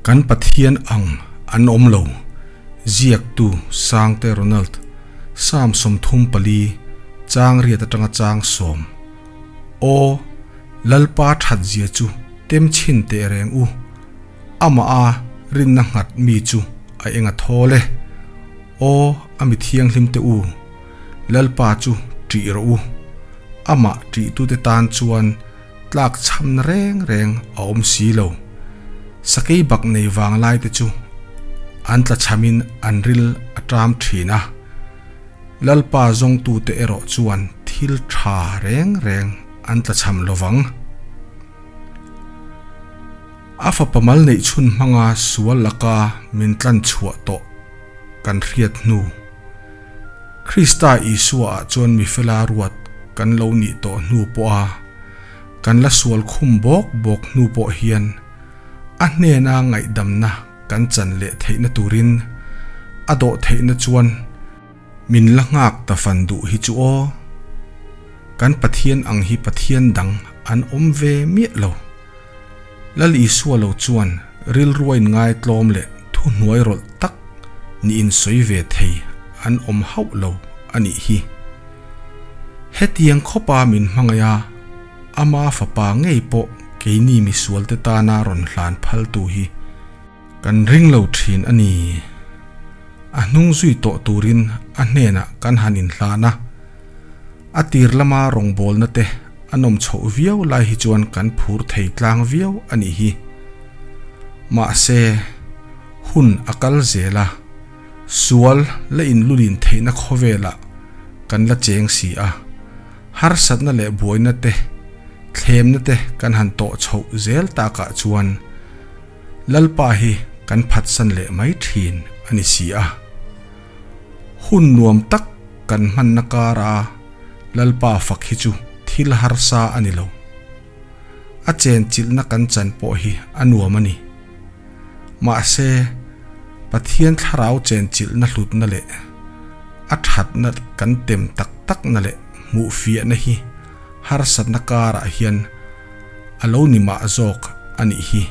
Kan Pathian ang an awm lo, Ziaktu Sangte Ronald, Psalm 34, chang riat atanga chang sawm. Aw, Lalpa that zia chu tem chhin teh reng u, amah a rinna nghat mi chu a eng a thawl e. Aw, a mi thianghlim te u, Lalpa chu ṭih rawh u, amah ṭihtute tan chuan tlak chhamna reng reng a awm si lo. Sakei bak nei vang lai te chu an tla chhamin an ril a ṭam ṭhin a, Lalpa zawngtute erawh chuan thil ṭha reng reng an tla chham lo vang. A fapa mal neih chhun hmanga sual laka min tlan chhuah tawh kan hriat hnu. Krista Isua ah chuan mi fela ruat kan lo nih tawh hnu pawha kan la sual khum bawk bawk hnu pawh hian a hnena ngaihdamna kan chan leh theihna turin a dawh theihna chuan min la nghak ta fan duh hi chu aw. Kan Pathian ang hi Pathian dang an awm ve miah lo. Lal Isua lo chuan rilruain ngaitlawm leh thuhnuai rawlh tak niin sawi ve thei an awm hauh lo a nih hi. Hetiang khawpa min hmangaih a, ama fapa ngei pawh keini misualte tana rawn hlan phaltu hi kan ring lo thin a ni. A hnung zui tawh turin a hnenah kan han inhlan a, a tir lama rawngbawlna te a nawm chhoh viau lai hi chuan kan phur thei tlang viau a nih hi. Mahse, hun a kal zel a, sual la inlulin theihna khawvelah kan la cheng si a, harsatna leh buaina te, thlemna te kan han tawh chhoh zel takah chuan Lalpa hi kan phatsan leh mai thin a ni si a. Hun nuam tak kan hmanna kara Lalpa fak hi chu thil harsa a ni lo. A chenchilhna kan chan pawh hi a nuam a ni. Mahse, Pathian thlarau chenchilhna hlutna leh a thatna kan tem tak takna leh hmuhfiahna hi harsatna karah hian a lo ni mah zawk a nih hi.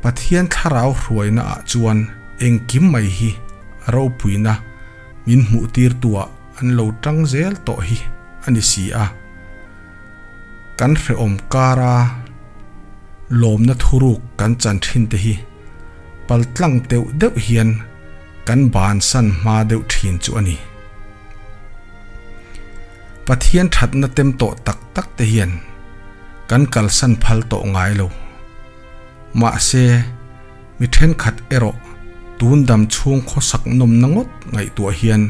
Pathian thlarau hruaina ah chuan engkim mai hi a ropuina min hmuhtirtuah an lo tang zel tawh hi a ni si a. Kan hrehawm kara lawmna thuruk kan chan thin te hi paltlang deuh deuh hian kan bansan hma deuh thin chu a ni. Pathian thatna tem tawh tak tak te hian kan kalsan phal tawh ngai lo. Mahse, mi thenkhat erawh tun dam chhung khawsak nawmna ngawt ngaihtuah hian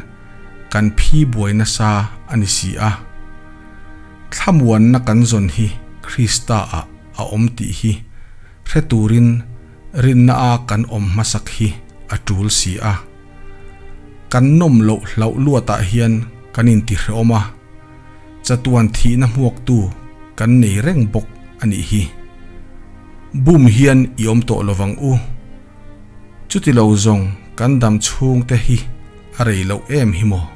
kan phi buai nasa a ni si a. Thlamuanna kan zawn hi Krista ah a awm tih hi hre turin rinna a kan awm hmasak hi a tul si a. Kan nawm loh hlauh luatah hian kan intihrehawm a, chatuan thihna hmuaktu kan nei reng bawk a nih hi. Bum hian i awm tawh lovang u. Chuti lo zawng kan dam chhungte hi a rei loh em hi maw?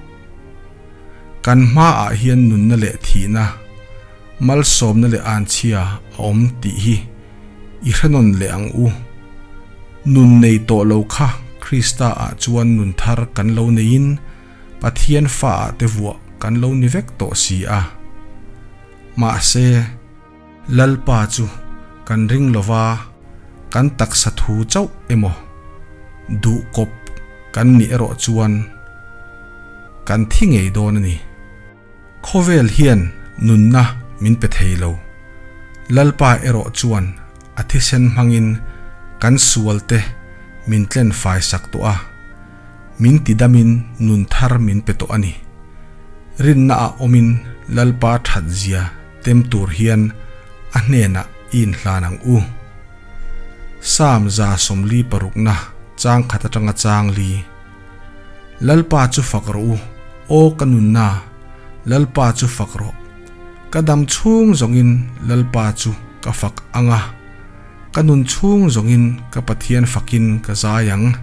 Kan hmaah hian nunna leh thihna, malsawmna leh anchhia a awm tih hi i hre nawn leh ang u. Nun nei tawh lo kha Krista ah chuan nun thar kan lo neiin Pathian fa ah te vuah kan lo ni vek tawh si a. Mahse, Lalpa chu kan ring lova kan taksa thu chauh emaw duh kawp kan nih erawh chuan kan thi ngei dawn a ni. Khawvel hian nunna min pe thei lo. Lalpa erawh chuan a thisen hmangin kan sualte min tlen fai sak tawh a, min tidamin nun thar min pe tawh a ni. Rinna ah awmin Lalpa that zia tem tur hian a hnenah i inhlan ang u. Psalm 46 na chang khat atanga chang li. Lalpa chu fak rawh u, aw ka nunna, Lalpa chu fak rawh. Ka dam chhung zawngin Lalpa chu ka fak ang a, ka nun chhung zawngin ka Pathian fakin ka zai ang.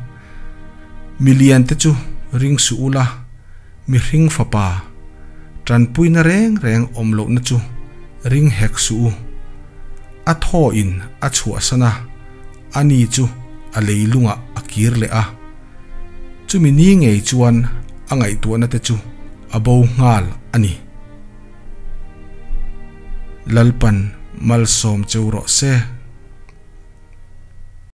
Milian te chu ring suh ula, mihring fapa, tanpuina reng reng awm lohna chu ring hek suh u. A thaw in a chhuahsan a, ani chu. a leilungah a kir leh a, chumi ni ngei chuan a ngaihtuahna te chu a bo nghal a ni. Lalpan malsawm cheu rawh se.